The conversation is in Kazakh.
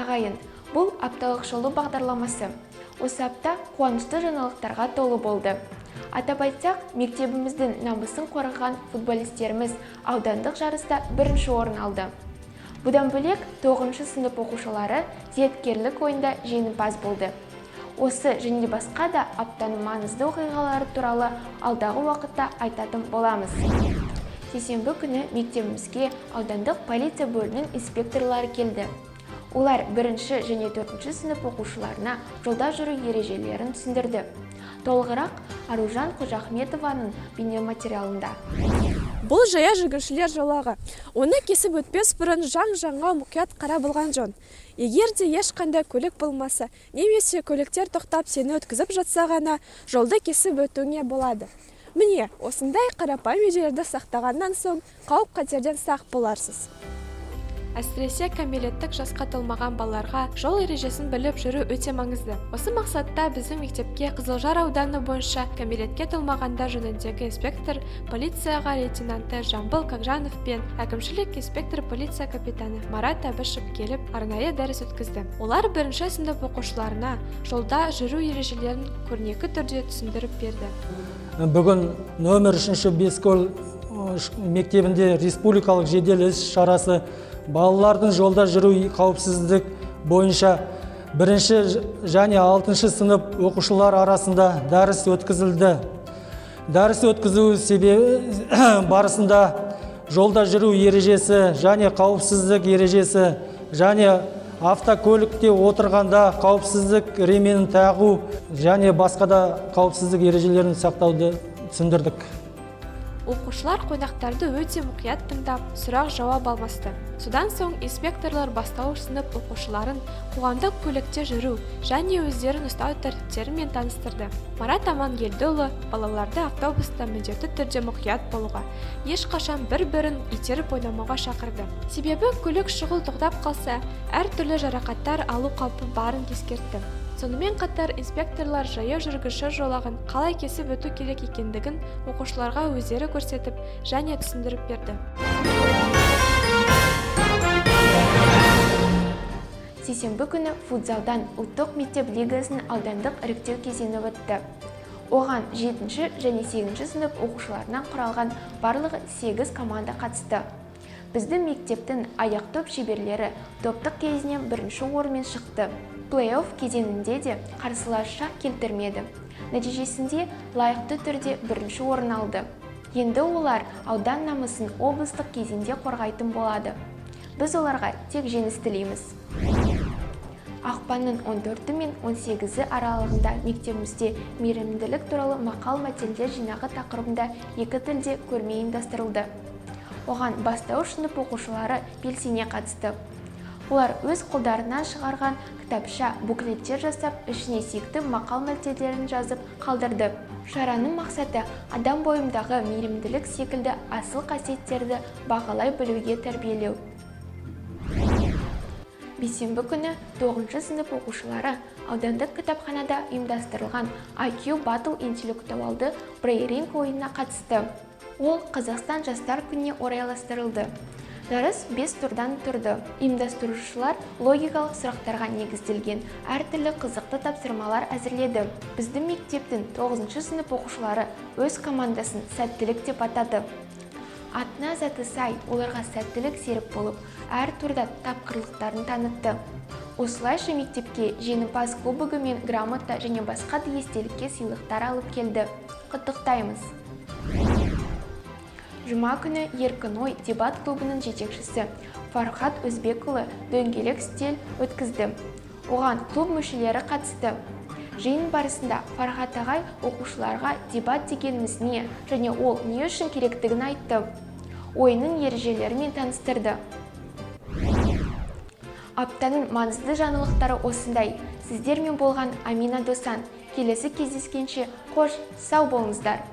Ағайын! Бұл апталық шолу бағдарламасы. Осы апта қуанышты жаңалықтарға толы болды. Атап айтсақ, мектебіміздің намысын қорғаған футболистеріміз аудандық жарыста бірінші орын алды. Бұдан бөлек, 9 сынып оқушылары зияткерлік ойында жеңімпаз болды. Осы және басқа да аптаның маңызды оқиғалары туралы алдағы уақытта айтатын боламыз. Сейсенбі күні мектебімізге аудандық полиция бөлімінің инспекторлары келді. Олар бірінші және төртінші сынып оқушыларына жолда жүру ережелерін түсіндірді. Толығырақ Аружан Қожахметованың бейнематериалында. Бұл жаяу жүргіншілер жолағы. Оны кесіп өтпес бұрын жан-жағыңа мұқият қарап алған жөн. Егер де ешқандай көлік болмаса, немесе көліктер тоқтап сені өткізіп жатса ғана жолды кесіп өтуіңе болады. Міне, осындай қарапайым ережелерді сақтағаннан соң қауіп-қатерден сақ боларсыз. Әсіресе кәмелеттік жасқа толмаған балаларға жол ережесін біліп жүру өте маңызды. Осы мақсатта біздің мектепке Қызылжар ауданы бойынша кәмелетке толмағандар жөніндегі инспектор полиция аға лейтенанты Жамбыл Кагжанов пен әкімшілік инспектор полиция капитаны Марат Әбішев келіп, арнайы дәріс өткізді. Олар бірінші сынып оқушыларына жолда жүру ережелерін көрнекі түрде түсіндіріп берді. Бүгін нөмір 3 Бескөл мектебінде республикалық жедел іс шарасы балалардың жолда жүру қауіпсіздік бойынша бірінші және алтыншы сынып оқушылар арасында дәріс өткізілді. Дәріс өткізу себебі барысында жолда жүру ережесі және қауіпсіздік ережесі және автокөлікте отырғанда қауіпсіздік ременін тағу және басқа да қауіпсіздік ережелерін сақтауды түсіндірдік. Оқушылар қонақтарды өте мұқият тыңдап, сұрақ жауап алмасты. Содан соң инспекторлар бастауыш сынып оқушыларын қоғамдық көлікте жүру және өздерін ұстау тәртіптерімен таныстырды. Марат Амангелдіұлы балаларды автобуста міндетті түрде мұқият болуға, ешқашан бір-бірін итеріп ойнамауға шақырды. Себебі көлік шұғыл тоқтап қалса, әртүрлі жарақаттар алу қаупі барын ескертті. Сонымен қатар инспекторлар жаяу жүргінші жолағын қалай кесіп өту керек екендігін оқушыларға өздері көрсетіп және түсіндіріп берді. Сейсенбі күні футзалдан ұлттық мектеп лигасының аудандық іріктеу кезеңі өтті. Оған 7 және 8 сынып оқушыларынан құралған барлығы 8 команда қатысты. Біздің мектептің аяқ шеберлері топтық кезеңнен бірінші орынмен шықты. Плей-офф кезеңінде де қарсылас шақ келтірмеді. Нәтижесінде лайықты түрде бірінші орын алды. Енді олар аудан намысын облыстық кезеңде қорғайтын болады. Біз оларға тек жеңіс тілейміз. Ақпанның 14 мен 18 аралығында мектебімізде мейірімділік туралы мақал-мәтелдер жинағы тақырыбында екі тілде көрме ұйымдастырылды. Оған бастауыш сынып оқушылары белсене қатысты. Олар өз қолдарынан шығарған кітапша, буклеттер жасап, ішіне сүйікті мақал-мәтелдерін жазып қалдырды. Шараның мақсаты адам бойындағы мейірімділік секілді асыл қасиеттерді бағалай білуге тәрбиелеу. Бейсенбі күні 9 сынып оқушылары аудандық кітапханада ұйымдастырылған IQ Battle интеллектуалды брейн-ринг ойынына қатысты. Ол Қазақстан жастар күніне орайластырылды. Жарыс 5 турдан тұрды. Ұйымдастырушылар логикалық сұрақтарға негізделген әртүрлі қызықты тапсырмалар әзірледі. Біздің мектептің 9 сынып оқушылары өз командасын «Сәттілік» деп атады. Атына заты сай, оларға сәттілік серік болып, әр турда тапқырлықтарын танытты. Осылайша мектепке жеңімпаз кубогы мен грамота және басқа да естелікке сыйлықтар алып келді. Құттықтаймыз! Жұма күні «Еркін ой» дебат клубының жетекшісі Фархат Өзбекұлы дөңгелек үстел өткізді. Оған клуб мүшелері қатысты. Жиын барысында Фархат ағай оқушыларға дебат дегеніміз не және ол не үшін керектігін айтты. Ойынның ережелерімен таныстырды. Аптаның маңызды жаңалықтары осындай. Сіздермен болған Амина Досан. Келесі кездескенше қош сау болыңыздар.